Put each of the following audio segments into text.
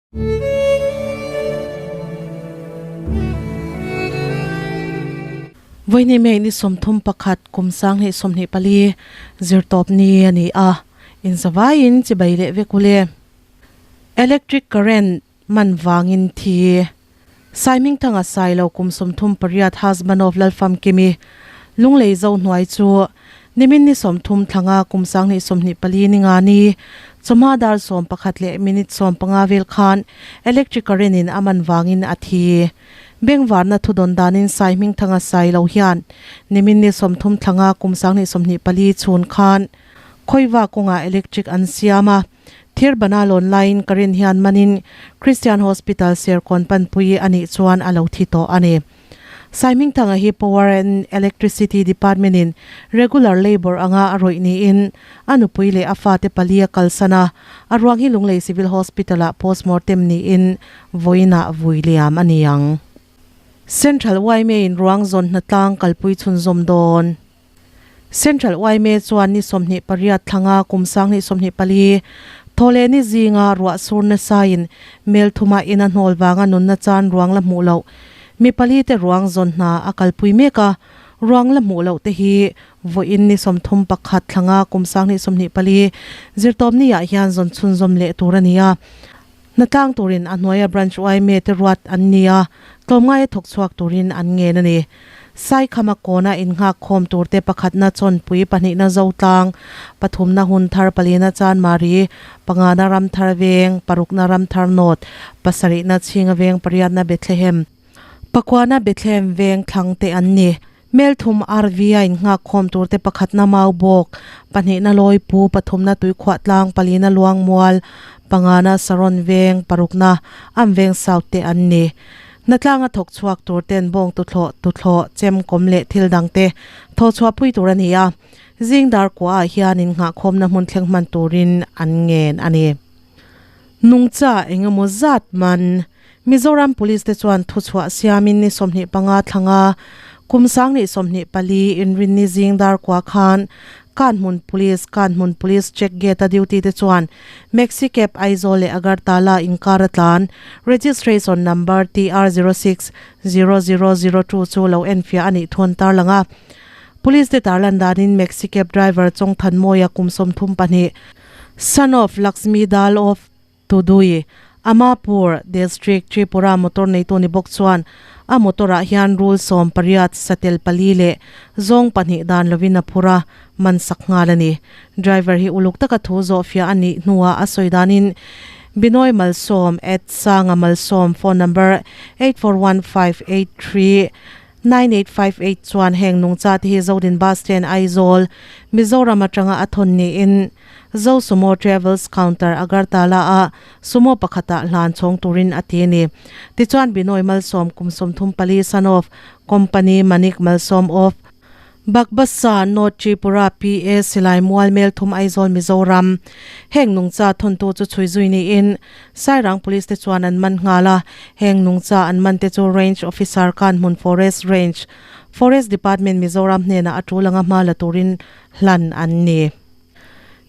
Vawihnih May ni 31 kum 2024 zirtawp ni a ni a, inzavaiin chibai leh vek ule. Electric current man vangin thi. Saimingthanga Sailo kum 38 husband of Lalfamkimi Lunglei Zo hnuai chu nimin ni 30 thlanga kum 2024 ni nga ni chawhma dar 11 leh minute 15 vel khan electric current in a man vangin a thi. Bengvarna thudawn danin Saimingthanga Sailo hian nimin ni 30 thlanga kum 2024 chhun khan Khawiva kawngah electric an siam a. Thir bana lawn laiin current hian manin Christian Hospital Serkawn panpui a nih chuan a lo thi tawh a ni. Saimingthanga hi Power and Electricity Department in regular labour anga a rawih niin a nupui leh a fate pali a kalsan a, a ruang hi Lunglei Civil Hospital ah postmortem niin vawiinah vui liam a ni ang. Central yma in ruang zawn hnatlang kalpui chhunzawm dawn. Central yma chuan ni 28 thlanga kum 2024 thawhleh ni zinga ruah sur nasain mel thuma ina hnawl vanga nunna chan ruang la hmuh loh mi pali te ruang zawn hna a kalpui mek a, ruang la hmuh loh te hi vawiin ni 31 thlanga kum 2024 zirtawpni ah hian zawn chhunzawm leh tur a ni a. Hnatlang turin a hnuaia Branch yma te ruat an ni a, tlawmngaia thawk chhuak turin an ngen a ni. Saikhama kawna innghak khawm turte pakhatna Chawnpui, pahnihna Zotlang, pathumna Hunthar, palina Chanmari, pangana Ramthar Veng, parukna Ramthar North, pasarihna Chhinga Veng, pariatna Bethlehem, pakuana Bethlehem Veng thlang te an ni. Melthum RV a innghak khawm turte pakhatna Maubawk, pahnihna Lawipu, pathumna Tuikhuahtlang, palina Luangmual, pangana Saron Veng, parukna Amveng South te an ni. Hnatlanga thawk chhuak tur ten bawng tuthlawh, tuthlawh, chem kawm leh thil dang te thawh chhuah pui tur a ni a. Zing dar kuaah hian innghah khawmna hmun thleng hman turin an ngen a ni. Nungcha engemaw zat man Mizoram Police te chuan thuchhuah siamin ni 25 thlanga kum 2024 inrinni zing dar kua khan Kanhmun Police Kanhmun Police Check Gate a duty te chuan Maxi Cab Aizawl leh Agartala inkar a tlan registration number TR06 0002 chu lo enfiah a nih thuan tarlang a. Police te tarlan danin Maxi Cab driver Chawngthanmawia kum 32 son of Laxmi Dal of Tudui, Amapur District, Tripura motor neitu ni bawk chuan a motor ah hian rul 18, satel pali leh zawng pahnih dan lovin a phur a, man sak nghal a ni. Driver hi uluk taka thu zawh fiah a nih hnuah a sawi danin Binoy Malsawm at Sanga Malsawm phone number 841583 9858 chuan heng nungcha te hi Zodin Bus Stand Aizawl, Mizoram atanga a thawn niin Zo Sumo Travels Counter Agartala ah Sumo pakhatah hlan chhawng turin a ti a ni. Tichuan Binoy Malsawm kum 34 son of Company Manik Malsawm of Bagbasa North Tripura PA Silai Mual Melthum Aizawl Mizoram heng nungcha thawntu chu chhui zui niin Sairang Police te chuan an man nghal a, heng nungcha an man te chu Range Officer Kanhmun Forest Range, Forest Department Mizoram hnenah a tul anga hma la turin hlan an ni.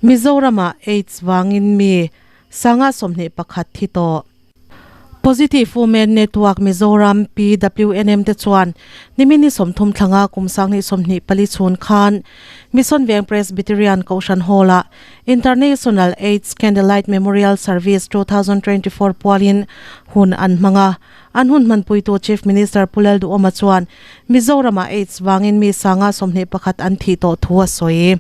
Mizoramah AIDS vangin mi sanga 21 thi tawh. Positive Women Network Mizoram, PWNM, te chuan nimin ni 30 thlanga kum 2024 chhun khan Mission Veng Presbyterian Kohhran Hall-ah International AIDS Candlelight Memorial Service 2024 pualin hun an hmang a. An hun hmanpuitu Chief Minister Pu Lalduhawma chuan Mizoramah AIDS vangin mi sanga 21 an thih tawh thu a sawi.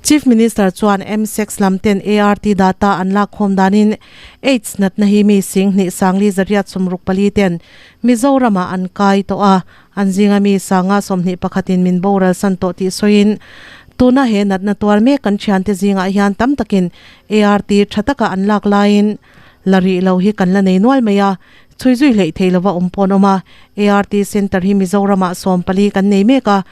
Chief Minister chuan M-sex lam ten ART data an lak khawm danin AIDS natna hi mi sing hnih sangli zariat sawmruk pali ten Mizoramah an kai tawh a, an zinga mi sanga 21 in min boral san tawh tih sawiin tuna he natna tuar mek kan thiante zingah hian tam takin ART tha taka an lak laiin la rih lo hi kan la nei nual mai a, chhui zui hleih thei lova awm pawh an awm a, ART Centre hi Mizoramah 14 kan nei mek a,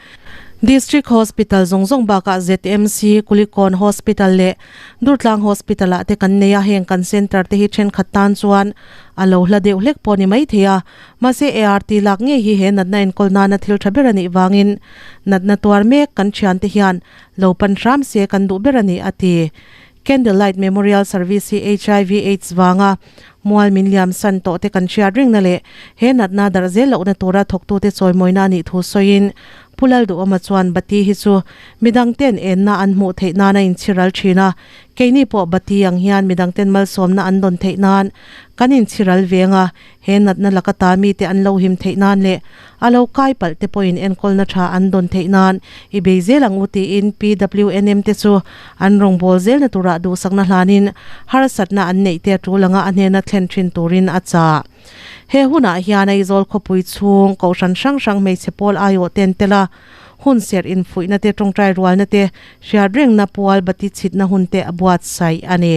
District Hospital zawng zawng bakah ZMC, Kulikawn Hospital leh Durtlang Hospital ah te kan nei a, heng kan centre te hi thenkhat tan chuan a lo hla deuh hlek pawh ni mai thei a, mahse ART lak ngei hi he natna enkawl nana thil tha ber a nih vangin natna tuar mek kan thiante hian lo pan hram se kan duh ber a ni, a ti. Candlelight Memorial Service hi HIV AIDS vanga. Mual min liam san tawh te kan hriat rengna leh he natna darh zel lohna tura thawktute chawimawina a nih thu sawiin Pu Lalduhawma chuan Bati hi chu midangten enna an hmuh theih nan a inchhiral thin a, keini pawh Bati ang hian midangten malsawmna an dawn theih nan kan inchhiral veng a, He natna laka ta mite an lo him theih nan leh a lo kai palh te pawhin enkawlna tha an dawn theih nan i bei zel ang u tiin PWNM te chu an rawngbâwl zelna turah duhsakna hlanin harsatna an neih te a tul anga a hnena thlen thin turin a chah. He hunah hian Aizawl khawpui chhung kohhran hrang hrang hmeichhe pawl aiawh ten tel a, hun serh infuihna te tawngtai rualna te hriat rengna pual bati chhitna hun te a buatsaih a ni.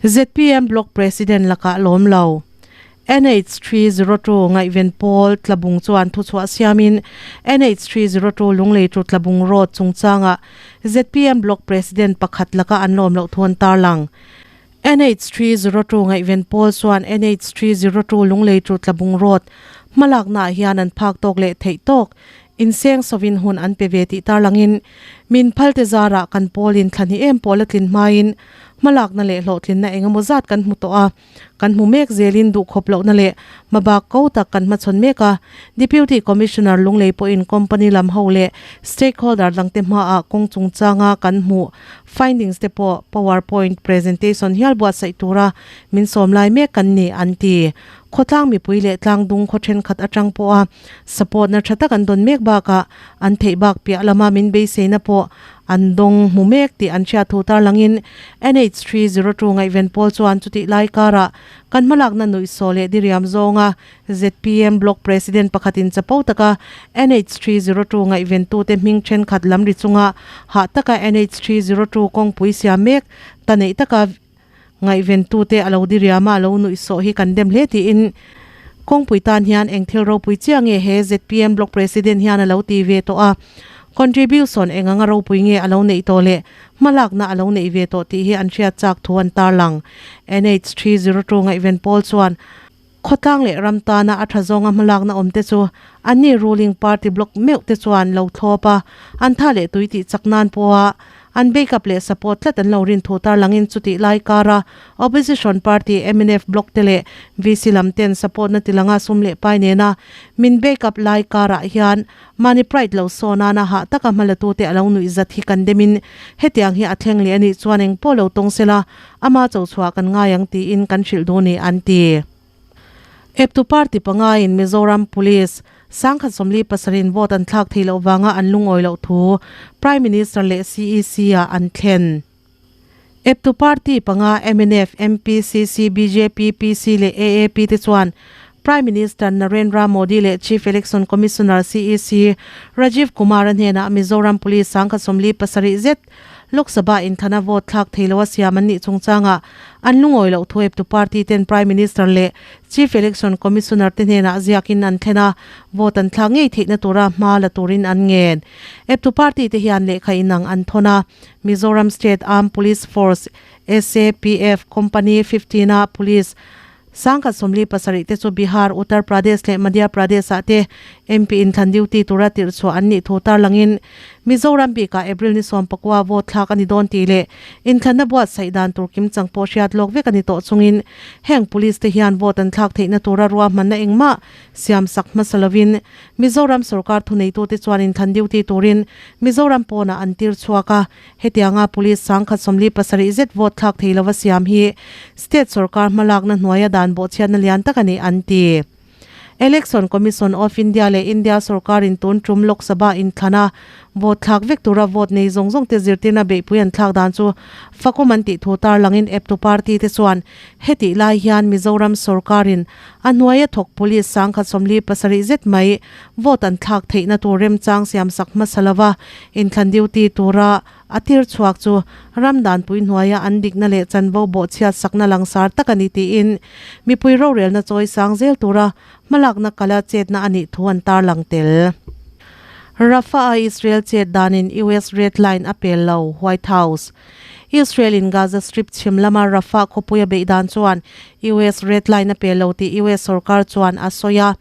Zpm Block President lakah lawm lo. NH 302 ngaihven pawl Tlabung chuan thuchhuah siamin NH 302 Lunglei to Tlabung Road chungchangah zpm Block President pakhat laka an lawm loh thu an tarlang. NH 302 ngaihven pawl chuan NH 302 Lunglei to Tlabung Road hmalaknaah hian an phak tawk leh theih tawk Inseng sawin hun an pe ve tih tarlangin min phalte zarah kan pawlin thla hnih em pawh la tlin hmain hmalakna leh hlawhtlinna eng emaw zat kan hmu tawh a, kan hmu mek zelin duhkhawp lohna leh hmabak ko tak kan hmachhawn mek a. Deputy Commissioner Lunglei pawhin company lam ho leh stakeholder dangte hmaah kawng chungchanga kan hmuh findings te pawh powerpoint presentation hial buatsaih tura min sawm lai mek kan ni, an ti. Khawtlang mipui leh tlangdung khaw thenkhat atang pawha support na tha tak an dawn mek bakah an theih bak piah lama min beiseina pawh an dawng hmu mek tih an hriat thu tarlangin NH 302 ngaihven pawl chuan chutih lai karah kan hmalakna nuihsawh leh diriam zawnga zpm Block President pakhatin chapo taka NH 302 ngaihventute hming thenkhat lam ri chunga hah taka NH 302 kawngpui siam mek ta neih taka Ngaihventute a lo diriam a, a lo nuihsawh hi kan dem hle tiin kawngpui tan hian eng thil ropui chiah nge he zpm Block President hian a lo ti ve tawh a, contribution eng anga ropui nge a lo neih tawh leh hmalakna a lo neih ve tawh tih hi an hriat chak thu an tarlang. NH 302 ngaihven pawl chuan khawtlang leh ram tana a tha zawnga hmalakna awm te chu anni ruling party block meuh te chuan lo thlawp a, an tha leh tui tih chak nan pawha an backup leh support tlat an lo rin thu tarlangin chutih lai kara opposition party mnf block te leh VC lam ten support na tilanga sum leh pai nena min backup lai karah hian mahni pride lo saw nana hah taka hmalatute a lo nuih zat hi kan demin hetiang hi a thleng leh anih chuan engpawh lo tawng sela Ama cho chhuah kan ngai ang tiin kan hrilh duh ni an ti. Eptu party pangaiin Mizoram Police sangkhat 47 in vote an thlak theih loh vanga an lungawi loh thu Prime Minister leh CEC ah an thlen. Eptu party panga mnf, MPCC, bjp, PC leh AAP te chuan Prime Minister Narendra Modi leh Chief Election Commissioner, CEC, Rajiv Kumar-a hnenah Mizoram Police sangkhat 47 zet Lok Sabha inthana vote thlak thei loa siam an nih chungchangah an lungawi loh thu eptu party ten Prime Minister leh Chief Election Commissioner te hnenah ziakin an thlen a, vote an thlak ngei theihna tura hma la turin an ngen. Eptu party te hian lehkha inang an thawn a, Mizoram State Armed Police Force, SAPF, Company 15 a police Sangkhat 47 te chu Bihar, Uttar Pradesh leh Madhya Pradesh ah te MP inthlan duty tura tirh chhuah an nih thu tarlangin Mizoram bikah April ni 19 vote thlak a ni dawn tih leh inthlanna buatsaih dan tur kimchang pawh hriat lawk vek a ni tawh chungin heng police te hian vote an thlak theihna tura ruahmanna engmah siamsak hmasa lovin Mizoram sorkar thuneitute chuan inthlan duty turin Mizoram pawnah an tir chhuak a. Hetianga Police 1037 zet vote thlak thei lova siam hi State sorkar hmalakna hnuaia dan bawhchhiatna lian tak a ni, an ti. Election Commission of India leh India sorkarin tun tum Lok Sabha inthlana vote thlak vek tura vote nei zawng zawng te zirtirna beihpui an thlak dan chu fakawm an tih thu tarlangin eptu party te chuan hetih lai hian Mizoram sorkarin a hnuaia thawk Police 1037 zet mai vote an thlak theihna tur remchang siamsak hmasa lova inthlan duty tura a tir chhuak chu ram danpui hnuaia an dikna leh chanvo bawhchhiat sakna langsar tak a ni tiin mipui rorelna chawi sang zel tura hmalakna kala chetna a nih thu an tarlang tel. Rafah-a Israel chet danin US red line a pel lo, White House. Israel in Gaza Strip chhim lama Rafah khawpuia beih dan chuan US red line a pe lo tih US sorkar chuan a sawi a.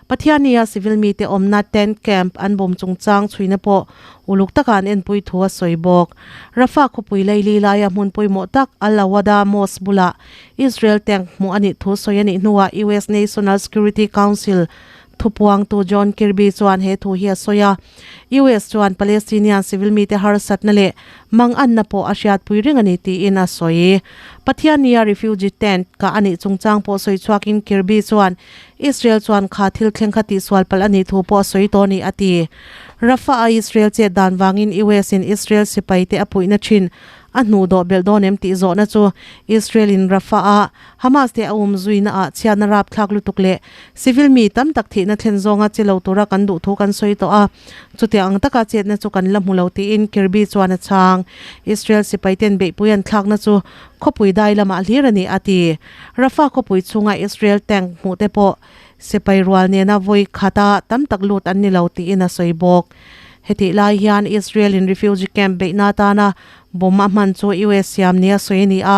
Pathiannia civil mite awmna tent camp an bawm chungchang chhuina pawh uluk taka an enpui thu a sawi bawk. Rafah khawpui leili laia hmun pawimawh tak Al-Awada Mosque bulah Israel tank hmuh a nih thu sawi a nih hnuah US National Security Council thupuangtu John Kirby chuan he thu hi a sawi a. US chuan Palestinian civil mite harsatna leh manganna pawh a hriatpui reng a ni tiin a sawi. Pathiannia refugee tent kah a nih chungchang pawh sawi chhuakin Kirby chuan Israel chuan kha thil thleng kha tihsual palh a nih thu pawh a sawi tawh a ni a ti. Rafah a Israel chet dan vangin US in Israel sipai te a puihna thin a hnuh dawh belh dawn em tih zawhna chu Israel in Rafah a Hamas te a um zuina ah chhiatna rapthlak lutuk leh civil mi tam tak thihna thlen zawnga che lo tura kan duh thu kan sawi tawh a, chutiang ang taka chetna chu kan la hmu lo tiin Kirby chuan a chhang. Israel sipai ten beihpui an thlakna chu khawpui dai lamah hlir a ni a ti. Rafah khawpui chhunga Israel tank hmuh te pawh sipai rual nena vawi khata tam tak lut an ni lo tiin a sawi bawk. Hetih lai hian Israel in refugee camp beihna atana bomb a hman chu US siam nia sawi a ni a.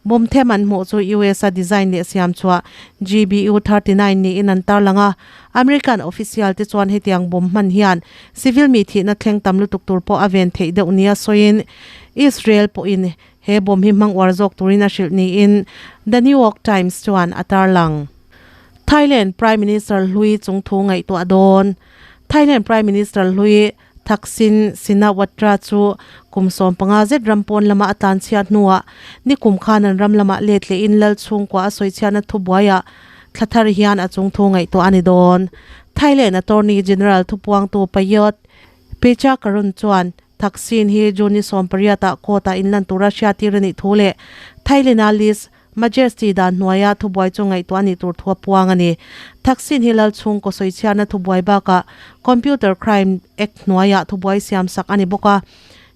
Bomb them an hmuh chu US a design leh siam chhuah GBU 39 niin an tarlang a. American official te chuan hetiang bomb hman hian civil mi thihna thleng tam lutuk tur pawh a ven theih deuh nia sawiin Israel pawhin He bomb hi hmang uar zawk turin a hrilh niin The New York Times chuan a tarlang. Thailand Prime Minister hlui chungthu ngaihtuah dawn. Thailand Prime Minister hlui Thaksin Shinawatra chu kum 15 zet ram pawn lama a tlanchhiat hnuah nikum khan an ram lamah let lehin lal chhungkua a sawichhiatna thubuaiah thla thar hian a chungthu ngaihtuah a ni dawn. Thailand Attorney General thupuangtu Payot Pechakarun chuan Thaksin hi June ni 18 ah court ah inlan tura hriattir a nih thu leh Thailand-a Liz Majesty dan hnuaia thubuai chu ngaihtuah a nih tur thu a puang a ni. Thaksin hi lal chhungkaw sawichhiatna thubuai bakah Computer Crime Act hnuaiah thubuai siamsak a ni bawk a.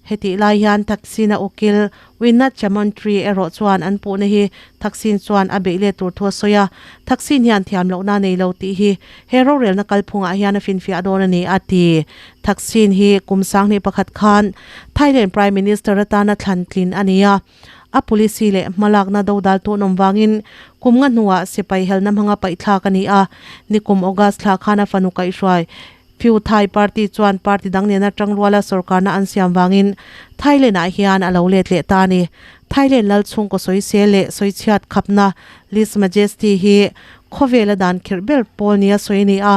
Hetih lai hian Thaksin-a ukil Winat Chamontri erawh chuan an puhna hi Thaksin chuan a beih let tur thu a sawi a, Thaksin hian thiam lohna a nei lo tih hi he rorelna kalphungah hian a finfiah dawn a ni, a ti. Thaksin hi kum 2001 khan Thailand Prime Minister atana thlan tlin a ni a, a policy leh hmalakna dodal tun awm vangin kum nga hnuah sipai helna hmanga paihthlak a ni a, nikum August thla khan a fanu kaihhruai Pheu Thai Party chuan party dang nena tangruala sorkarna an siam vangin Thailand-ah hian a lo let leh ta a ni. Thailand lal chhungkaw sawisel leh sawichhiat khapna Lese Majesty hi khawvela dan khirh ber pawl nia sawi a ni a.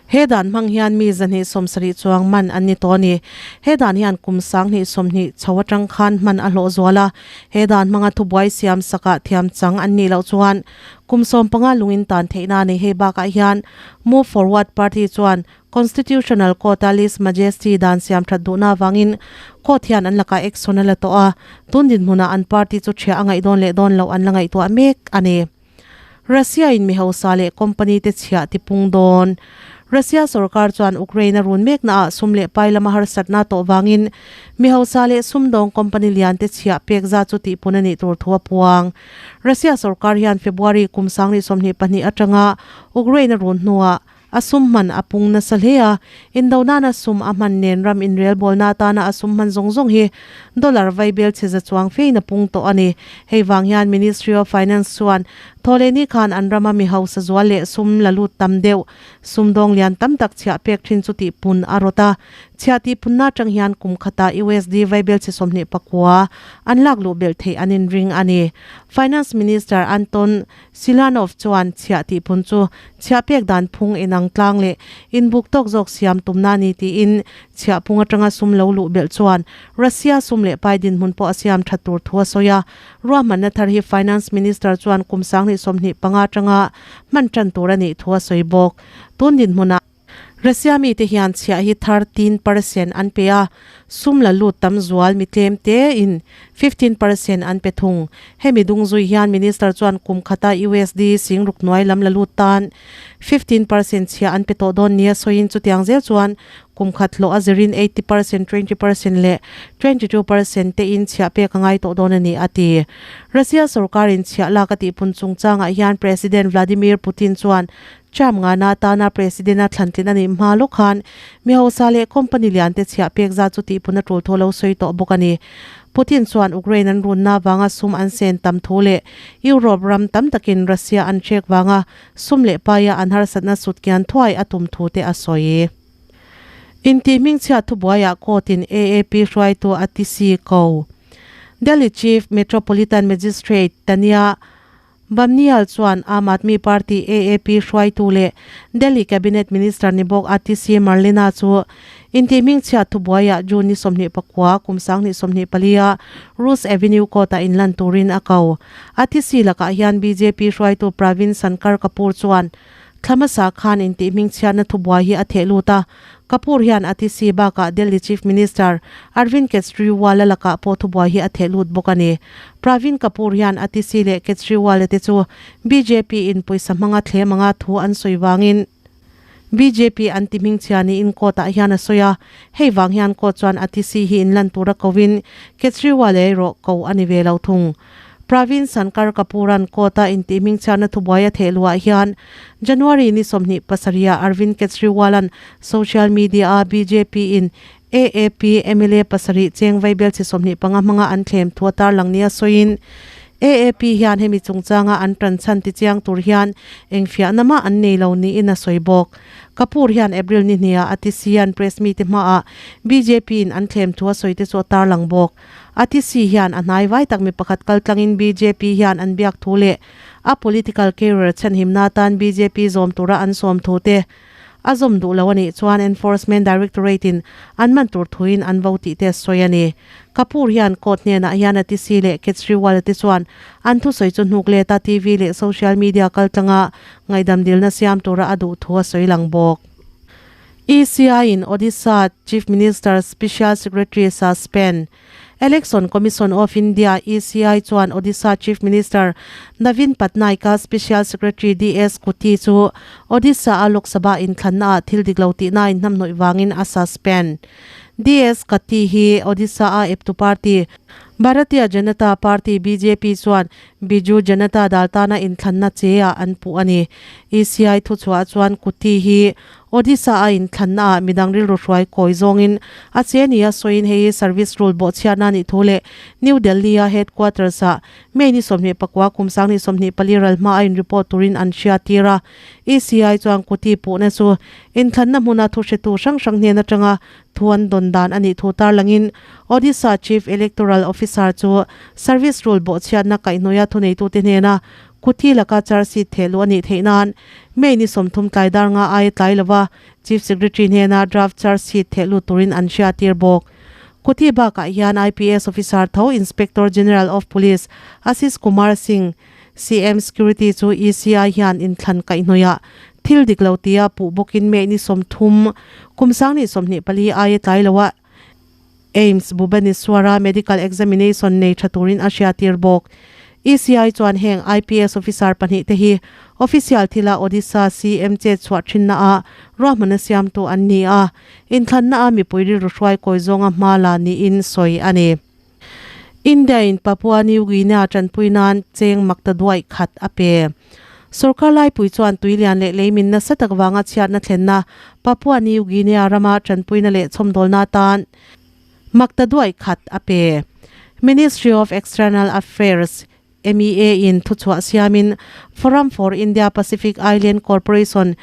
He dan hmang hian mi 270 chuang man an ni tawh a ni. He dan hian kum 2020 chho atang khan hman a hlawh zual a. He dan hmanga thubuai siam sakah thiam chang an nih loh chuan Kum 15 lungin tan theihna a ni. Hei bakah hian Move Forward Party chuan Constitutional Court-a Lese Majesty dan siam that duhna avangin court hian an lakah action a la tawh a, tun dinhmunah an party chu ṭhiah a ngaih dawn leh dawn loh an la ngaihtuah mek a ni. Russia-in mi hausa leh company te chhiah tipung dawn. Russia sorkar chuan Ukraine a run meknaah sum leh pai lama harsatna tawh vangin mi hausa leh sumdawng company lian te chhiah pek zat chu tihpun a nih tur thu a puang. Russia sorkar hian February kum 2022 atanga Ukraine a run hnuah a sum hman a pung nasa hle a, indo nana sum a hman nen ram inrelbawlna atana a sum hman zawng zawng hi dollar vaibel chhe za chuang fein a pung tawh a ni. Hei vang hian Ministry of Finance chuan Thawhlehni khan an rama mi hausa zual leh sum la lut tam deuh sumdawng lian tam tak chhiah pek thin chu tihpun a rawt a. Chhiah tihpunna atang hian kum khata USD vaibel chhe 29 an lak luh belh theih an inring a ni. Finance Minister Anton Siluanov chuan chhiah tihpun chu chhiah pek dan phung inang tlang leh inbuk tawk zawk siam tumna a ni tiin chhiah phung atanga sum lo luh belh chuan Russia sum leh pai dinhmun pawh a siam that tur thu a sawi a. Ruahmanna thar hi Finance Minister chuan kum 2025 atanga hman tan tur a nih thu a sawi bawk. Tun dinhmunah. Russia mite hian chhiah hi 13% an pe a, sum la lut tam zual mi tlem tein 15% an pe thung. Hemi dung zui hian Minister chuan kum khata USD singruk hnuai lam la lut tan 15% chhiah an pe tawh dawn nia sawiin chutiang zel chuan kum khat hlawh a zirin 80%, 20% leh 22% tein chhiah pek a ngai tawh dawn a ni, a ti. Russia sorkarin chhiah lak a tihpun chungchangah hian President Vladimir Putin chuan Trump ngana atana President a thlantlin a nih hma lawk khan mi hausa leh company lian te chhiah pek zat chu tihpun a tul thu a lo sawi tawh bawk a ni. Putin chuan Ukraine an runna vanga sum an sen tam thu leh Europe ram tam takin Russia an hrek vanga sum leh paia an harsatna sut kian thuai a tum thu te a sawi. Intih hmingchhiat thubuaiah court-in AAP hruaitu a ti si ko. Delhi Chief Metropolitan Magistrate Tania Bamnial chuan Aam Aadmi Party, AAP, hruaitu leh Delhi Cabinet Minister ni bawk Atishi Marlena chu intih hmingchhiat thubuaiah June ni 24, kum 2024 a Rouse Avenue Court-ah inlan turin a ko. Atishi lakah hian bjp hruaitu Pravin Sankar Kapoor chuan Thla hmasa khan intih hmingchhiatna thubuai hi a theh lut a, Kapoor hian Atishi bakah Delhi Chief Minister Arvind Kejriwal-a lakah pawh thubuai hi a theh lut bawk a ni. Pravin Kapoor hian Atishi leh Kejriwal-a te chu bjp in pawisa hmanga thlem anga thu an sawi vangin bjp an ti hmingchhia niin court-ah hian a sawi a, hei vang hian court chuan Atishi hi inlan tura koin Kejriwal-a erawh ko a ni ve lo thung. Pravin Sankar Kapoor-a'n court-a intih hmingchhiatna thubuai a theh luhah hian January ni 27 ah Arvind Kejriwal-a'n social media-a BJP-in AAP mla pasarih cheng vaibelchhe 25 hmanga an thlem thu a tarlang nia sawiin AAP hian hemi chungchanga an tan chhan tichiang tur hian engfiahna mah an nei lo niin a sawi bawk. Kapoor hian April ni hniah Atisian press mite hmaah BJP-in an thlem thu a sawite chu a tarlang bawk. Atishi hian a hnai vai tak mi pakhat kal tlangin bjp hian an biak thu leh a political career chhanhimna atan bjp zawm tura an sawm thu te a zawm duh lo a nih chuan Enforcement Directorate in an man tur thuin an vo tih te a sawi a ni. Kapoor hian court hnenah hian Atishi leh Kejriwal te chuan an thusawi chu hnuk leta TV leh social media kal tlanga ngaihdam dilna siam tura a duh thu a sawi lang bawk. ECI in Odisha Chief Minister Special Secretary suspend. Election Commission of India, ECI, chuan Odisha Chief Minister Naveen Patnaik-a Special Secretary DS Kuti chu Odisha-a Lok Sabha inthlannaah thil dik lo tihna inhnamhnawih vangin a suspend. DS Kati hi Odisha-a eptu party Bharatiya Janata Party, bjp, chuan Biju Janata Dal tana inthlanna che-ah an puh a ni. ECI thuchhuah chuan Kuti hi Odisha a inthlanna ah midang rilru hruai kawi zawngin a che nia sawiin hei hi service rule bawhchhiatna anih thu leh New Delhi a headquarters ah May ni 29 kum 2024 ral hma a in report turin an hriattir a. ECI chuan kuti puhna chu inthlanna hmuna thuhretu hrang hrang hnen atanga thu an dawn dan anih thu tarlangin Odisha Chief Electoral Officer chu service rule bawhchhiatna kaihhnawia thuneitute hnena kuti laka charge sheet theh luh anih theih nan May ni 30 tlai dar nga aia tlai lova Chief Secretary hnena draft charge sheet theh lut turin an hriattir bawk. Kuti bakah hian IPS officer tho Inspector General of Police Ashish Kumar Singh, CM Security chu ECI hian inthlan kaihhnawihah thil dik lo tia puh bawkin May ni 30 kum 2024 aia tlai loa AIIMS Bhubaneswar-a medical examination nei tha turin a hriattir bawk. ECI chuan heng IPS officer pahnih te hi official thila Odisha CM chet chhuah thinna ah ruahmanna siamtu an ni a, inthlanna a mipui rilru hruai kawi zawnga hma la niin sawi a ni. India in Papua New Guinea tanpui nan cheng makta duaih khat a pe. Sorkar laipui chuan tuilian leh leimin nasa tak vanga chhiatna thlenna Papua New Guinea rama tanpuina leh chhawmdawlna atan makta duaih khat a pe. Ministry of External Affairs, MEA, in thuchhuah siamin Forum for India Pacific Island Cooperation,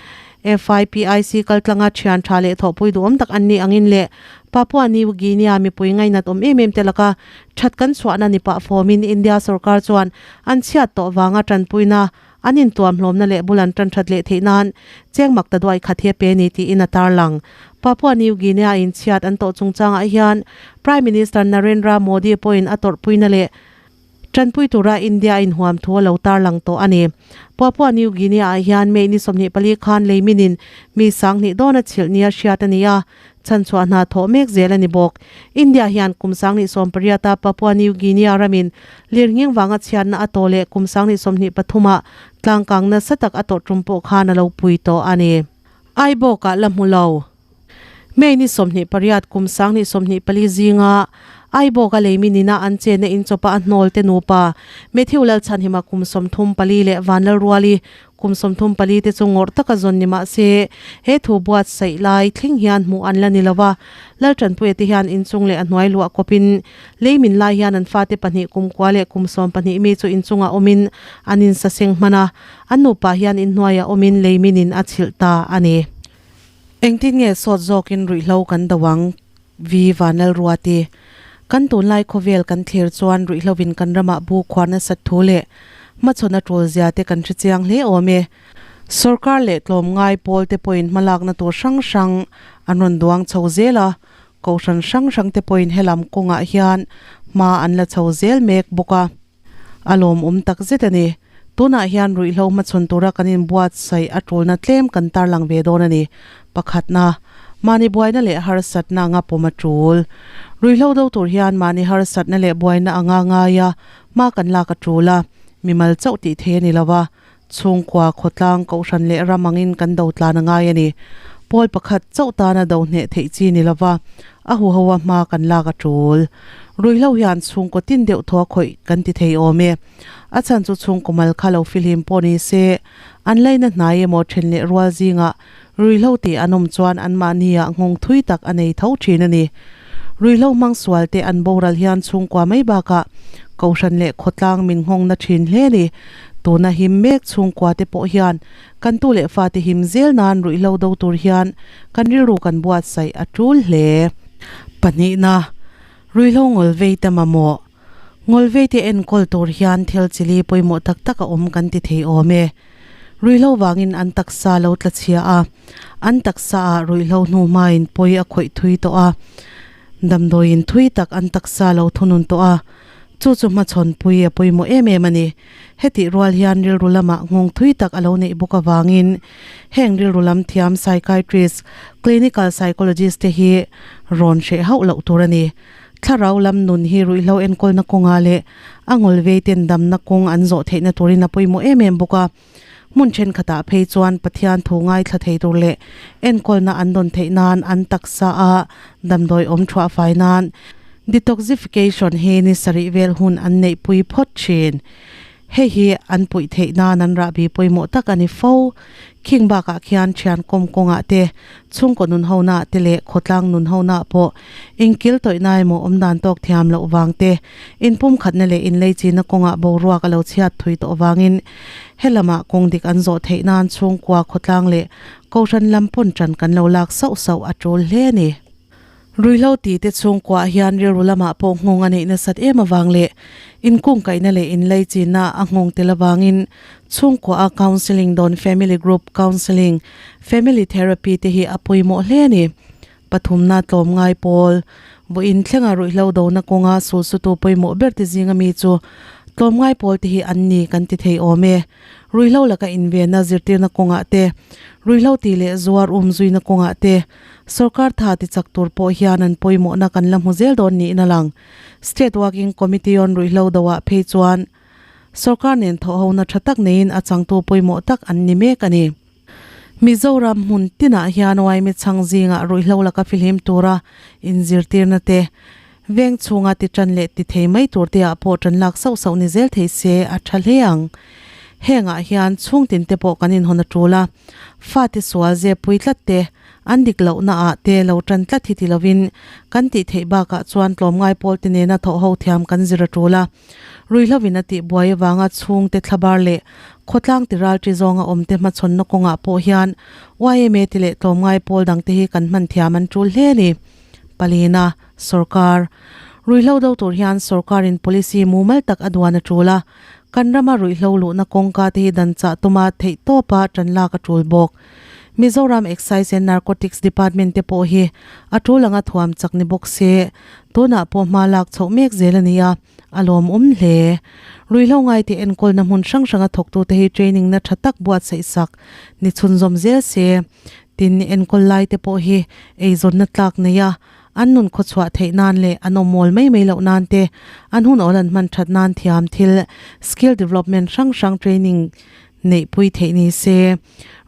FIPIC, kaltlanga thian tha leh thawhpui duhawm tak an nih angin leh Papua New Guinea mipui ngainat awm em em te laka that kan chhuahna ni pah fawmin India sorkar chuan an chhiat tawh vanga tanpuina an intuam hlawmna leh bul an tan that leh theih nan cheng mak ta duai khat hi a pe ni tiin a tarlang. Papua New Guinea in chhiat an tawh chungchangah hian Prime Minister Narendra Modi pawhin a tawrhpuina leh Tanpui tura India inhuam thu a lo tarlang tawh a ni. Papua New Guinea-ah hian May ni 24 khan leiminin mi 2000 dawn a chhilh nia hriat a ni a, chhanchhuah hna thawh mek zel a ni bawk. India hian kum 2018-a Papua New Guinea ramin lirnghing vanga chhiatna a tawh leh kum 2023-ah tlangkang nasa tak a tawh tum pawh khan a lo pui tawh a ni. Aibawkah la hmu lo. May ni 28 kum 2024 zinga. Aibawk a leimi nina an chenna in chawpa a hnawl te nupa Matthew Lalchhanhima kum 34 leh Vanlalruali kum 34 te chu ngawrh taka zawn ni mah se he thu buatsaih lai thleng hian hmuh an la ni lo va. Laltanpuia te hian inchung leh a hnuai luah kawpin leimin lai hian an fate pahnih kum kua leh kum 12 mi chu inchungah awmin an insaseng hman a, an nupa hian inhnuaiah awmin leiminin a chhilh ta a ni. Engtin nge sawt zawkin ruihhlo kan do ang? Vi Vanlalruati, Kan tunlai khawvel kan thlir chuan ruihhlovin kan ramah bu khuar nasat thu leh hmachhawn a tul zia te kan hre chiang hle awm e. Sorkar leh tlawmngai pawl te pawhin hmalakna tur hrang hrang an rawn duang chho zel a, kohhran hrang hrang te pawhin helam kawngah hian hma an la chho zel mek bawk a. A lawmawm tak zet a ni. Tunah hian ruihhlo hmachhawn tura kan inbuatsaih a tulna tlem kan tarlang ve dawn a ni. Pakhatna, mahni buaina leh harsatna anga pawm a tul. Ruihhlo do tur hian mahni harsatna leh buaina anga ngaia hma kan lak a tul a, mimal chauh tih thei a ni lo va, Chhungkua, khawtlang, kohhran leh ram angin kan do tlan a ngai a ni. Pawl pakhat chauh tana do hneh theih chi ni lova, a huho a hma kan lak a tul. Ruihhlo hian chhungkaw tin deuh thaw a khawih kan ti thei awm e. A chhan chu chhungkaw mal kha lo fihlim pawh ni se, an laina hnai emaw then leh rual zingah ruihhlo tih an awm chuan anmahni ah nghawng thui tak a nei tho thin a ni. Ruihhlo hmang sual te an boral hian chhungkua mai bakah kohhran leh khawtlang min nghawng na thin hle a ni. Tuna him mek chhungkua te pawh hian kan tu leh fate him zel nan ruihhlo do tur hian kan rilru kan buatsaih a tul hle. Pahnihna, Ruihhlo ngawl vei te mamawh. Ngawl vei te enkawl tur hian thil chili pawimawh tak tak a awm kan ti thei awm e. Ruihhlo vangin an taksa lo tla chhia a, an taksa ah ruihhlo hnu hmain pawi a khawih thui tawh a, damdawiin thui tak an taksa lo thunun tawh a, chu chu hmachhawn pui a pawimawh em em a ni. Hetih rual hian rilru lamah nghawng thui tak a lo neih bawk avangin heng rilru lam thiam psychiatrist, clinical psychologist te hi rawn hreh hauh loh tur a ni. Thlarau lam nun hi ruihhlo enkawlna kawngah leh a ngawl vei ten damna kawng an zawh theihna turin a pawimawh em em bawk a. Hmun thenkhatah phei chuan Pathian thu ngaithla thei tur leh enkawlna an dawn theih nan an taksa a damdawi awm thuah fai nan detoxification hi ni sarih vel hun an neihpui phawt thin. Hei hi an puih theih nan an rahbi pawimawh tak a ni fo. Khing bakah khian thian kawm kawngah te, chhungkaw nun hona te leh khawtlang nun hona pawh inkil tawih na emaw awm dan tawk thiam loh vang te, inpumkhatna leh inleichina kawngah boruak a lo chhiat thui tawh vangin helamah kawng dik an zawh theih nan chhungkua khawtlang leh kohhran lam pawn tan kan lo lak sauh sauh a tul hle a ni. Ruihhlo ti te chhungkuaah hian rilru lamah pawh nghawng a neih nasat em avang leh inkungkaihna leh inleichinna a nghawng tel avangin chhungkuaha counselling dawn family group counselling, family therapy te hi a pawimawh hle a ni. Pathumna tlawmngai pawl, vawiin thlenga ruihhlo dona kawnga sulsutu pawimawh ber te zinga mi chu tlawmngai pawl te hi an ni kan ti thei awm e. Ruihhlo laka invenna zirtirna kawngah te, ruihhlo ti leh zuar umzuina kawngah te, Sorkar tha ti chak tur pawh hian an pawimawhna kan la hmu zel dawn niin a lang. State Working Committee on Ruihhlo doah phei chuan sorkar nen thawhhona tha tak neiin a changtu pawimawh tak an ni mek a ni. Mizoram hmun tinah hian YMA chhang zingah ruihhlo laka fihlim tura inzirtirna te, veng chhunga ti tan leh ti thei mai tur te ah pawh tan lak sauh sauh ni zel thei se a tha hle ang. Hengah hian chhungtin te pawh kan inhawn a tul a, fate sual zep pui tlat te, an dik lohna ah te lo tan tlat hi ti lovin kan tih theih bakah chuan tlawmngai pawl te nena thawh ho thiam kan zir a tul a. Ruihhlovin a tih buai avanga chhungte thlabar leh khawtlang ti ralṭi zawnga awmte hmachhawnna kawngah pawh hian YMA te leh tlawmngai pawl dangte hi kan hman thiam an tul hle a ni. Palina, Sorkar. Ruihhlo do tur hian sorkarin policy mumal tak a duan a tul a, kan rama ruihhlo luhna kawngka te hi dan chah tuma theih tawpa tan lak a tul bawk. Mizoram Excise and Narcotics Department te pawh hi a tul anga thuam chak ni bawk se, tunah pawh hma lak chhoh mek zel a ni a, a lawmawm hle. Ruihhlo ngaite enkawlna hmun hrang hranga thawktute hi training na tha tak buatsaih sak ni chhunzawm zel se, tin enkawl lai te pawh hi eizawnna tlak nei a, an nun khawchhuah theih nan leh an awm mawl mai mai loh nan te, an hun awl an hman that nan thiam thil skill development hrang hrang training neihpui theih ni se.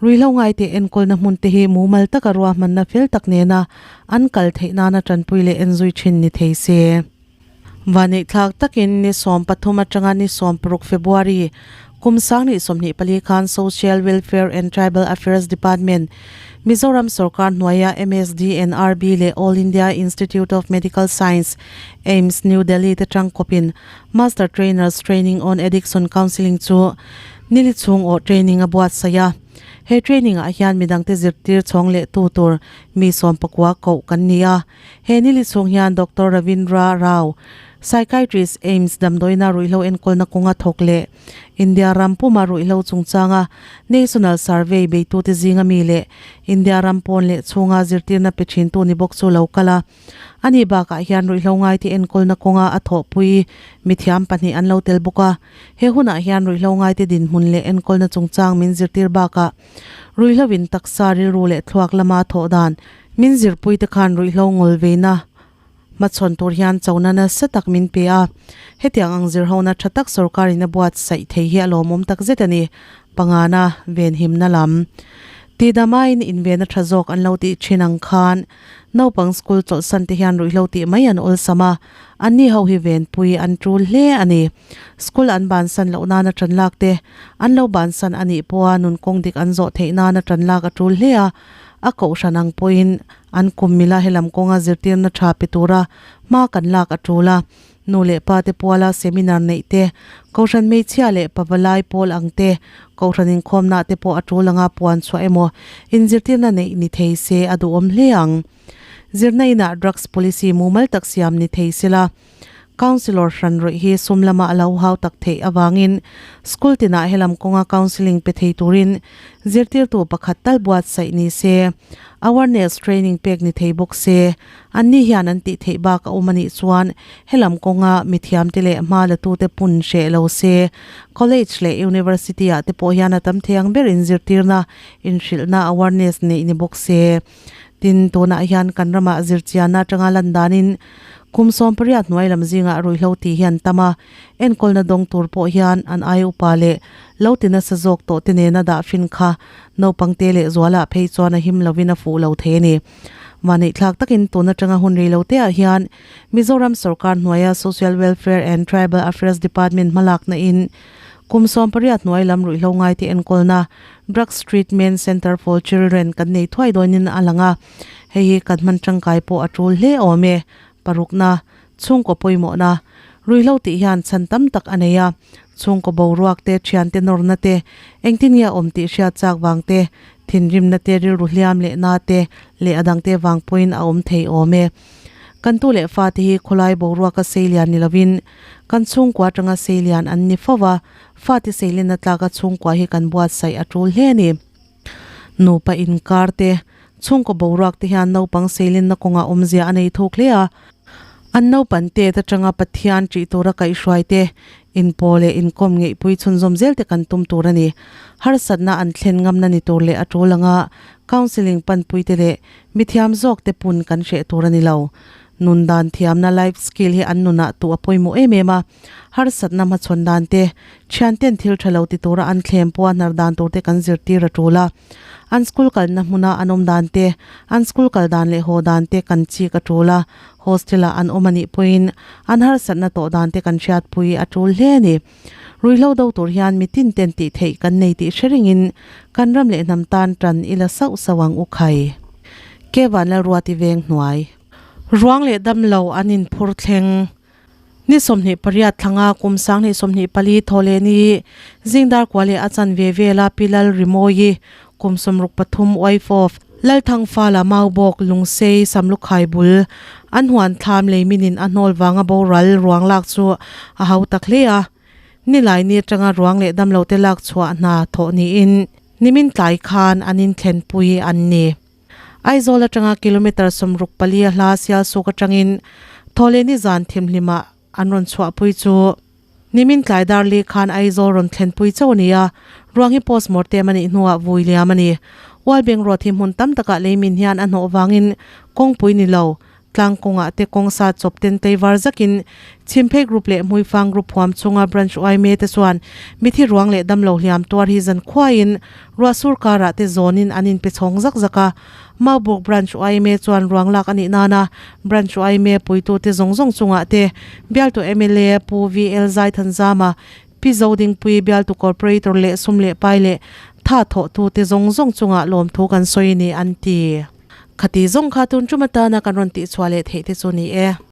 Ruihhlo ngaite enkawlna hmun te hi mumal taka ruahmanna fel tak nena an kal theih nana tanpui leh enzui thin ni thei se. Vaneihthlak takin ni 13 atanga ni 16 February kum 2024 khan Social Welfare and Tribal Affairs Department, Mizoram sorkar hnuaia MSDNRB leh All India Institute of Medical Science, AIIMS, New Delhi te tangkawpin Master Trainers Training on Addiction Counselling chu nili chhung awh training a buatsaih a. He training ah hian midangte zirtir chhawng leh tu tur mi 19 koh kan ni a. He nili chhung hian Doctor Ravindra Rao, Psychiatrist, AIIMS damdawiina ruihhlo enkawlna kawnga thawk leh India ram puma ruihhlo chungchanga National Survey beitute zinga mi leh India ram pawn leh chhunga zirtirna pe thintu ni bawk chu lo kal a. Ani bakah hian ruihhlo ngaite enkawlna kawnga a thawhpui mithiam pahnih an lo tel bawk a. He hunah hian ruihhlo ngaite dinhmun leh enkawlna chungchang min zirtir bakah ruihhlo in taksa rilru leh thluak lama thawh dan Min zirpuite khan ruihhlo ngawl veina hmachhawn tur hian chona nasa tak min pe a, hetiang ang zirhona tha tak sorkarin a buatsaih thei hi a lawmawm tak zet a ni. Pangana venhimna lam tidamain invena tha zawk an lo tih thin ang khan naupang school chawlhsan te hian ruihhlo tih mai an awlsam a, anni ho hi venpui an tul hle a ni. School an bansan loh nana tan lak te an lo bansan a nih pawha nun kawng dik an zawh theih nana tan lak a tul hle a. A kohhran ang pawhin an kum mila helam kawnga zirtirna tha pe tura hma kan lak a tul a. Nu leh pa te puala seminar neih te, kohhran hmeichhia leh pavalai pawl ang te, kohhran inkhawmna te pawh a tul anga puan chhuah emaw inzirtirna neih ni thei se a duhawm hle ang. Zirna inah drugs policy mumal tak siam ni thei sela. Councillor hran rawih hi sum lama a lo hau tak theih avangin school tinah helam kawnga counselling pe thei turin zirtirtu pakhat tal buatsaih ni se, awareness training pek ni thei bawk se, anni hian an tih theih bak a awm a nih chuan helam kawnga mithiamte leh hma latute pun hreh lo se, college leh university ah te pawh hian a tam thei ang ber inzirtirna, inhrilhna awareness neih ni bawk se. Tin, tunah hian kan ramah zirchianna atanga lan danin kum 18 hnuai lam zingah ruihhlo tih hi an tam a, enkawlna dawng tur pawh hian an ai upa leh lo ti nasa zawk tawh te nena dah fin kha naupangte leh zualah phei chuan a him lovin a fuh lo thei a ni. Vaneihthlak takin tun atanga hun rei lo teah hian Mizoram sorkar hnuaia Social Welfare and Tribal Affairs Department hmalakna in kum 18 hnuai lam ruihhlo ngaite enkawlna Drugs Treatment Centre for Children kan nei thuai dawnin a lang a, hei hi kan hman tangkai pawh a tul hle awm e. Parukna, chhungkaw pawimawhna, ruihhlo tih hian chhan tam tak a nei a, chhungkaw boruak te, thiante nawrna te, engtin nge a awm tih hriat chak vang te, thinrimna te, rilru hliam leh na te leh a dangte vang pawhin a awm thei awm e. Kan tu leh fate hi khawlai boruaka seilian ni lovin kan chhungkua atanga seilian an ni fo va, Fate seilin a tlaka chhungkua hi kan buatsaih a tul hle a ni. Nupa inkar te, chhungkaw boruak te hian naupang seilinna kawngah awmzia a nei thuk hle a. An naupan tet atanga Pathian ṭih tura kaihhruai te, inpaw leh inkawm ngeihpui chhunzawm zel te kan tum tur a ni. Harsatna an thlen ngamna ni tur leh a tul anga counselling panpui te leh mithiam zawk te pun kan hreh tur a ni lo. Nun dan thiamna life skill hi an nunah tuh a pawimawh em em a. Harsatna hmachhawn dan te, thianten thil tha lo ti tura an thlem pawha hnar dan tur te kan zirtir a tul a. An school kalna hmuna an awm dan te, an school kal dan leh haw dan te kan chik a tul a. Hostel-ah an awm a nih pawhin an harsatna tawh dan te kan hriatpui a tul hle a ni. Ruihhlo do tur hian mitin ten tih theih kan nei tih hre ringin kan ram leh hnam tan tan ila sauh sauh ang u khai. Kevan Lalruati veng hnuai. Ruang leh damlo an inphur thleng. Ni 28 thlanga kum 2024 thawhleh ni zingdar kua leh a chan ve vela Pi Lal Rimawi kum 63 wife of Lalthangfala Maubawk Lungsei Samlukhai bul an huan thlam lei minin a hnawl vanga boral ruang lak chu a hau tak hle a. Nilai ni atanga ruang leh damlote lak chhuah hna thawh niin nimin tlai khan an inthlenpui an ni. Aizawl atanga kilometre 64 a hla Sialsuk atangin Thawhlehni zan thimhlimah an rawn chhuahpui chu nimin tlai dar li khan Aizawl rawn thlenpui chauh a ni a, ruang hi postmortem a nih hnuah vui liam a ni. Ualbeng road hi hmun tam takah leimin hian a hnawh vangin kawngpui ni lo. Tlangkawngah te kawng sa chawp ten teivar zakin Chhimphei Group leh Hmuifang Group huam chunga Branch yma te chuan mithi ruang leh damlo hliam tuar hi zan khuaiin ruahsur karah te zawnin an inpe chhawng zak zak a. Maubuk Branch yma chuan ruang lak a nih nana Branch yma puitute zawng zawng chungah te bialtu mla Pu VL Zaithanzama, Pi Zodingpui bialtu Corporator leh sum leh pai leh tha thawhtute zawng zawng chungah lawmthu kan sawi a ni an ti. Khati zawng kha tun tum atana kan rawn tihchhuah leh theih te chu ni e.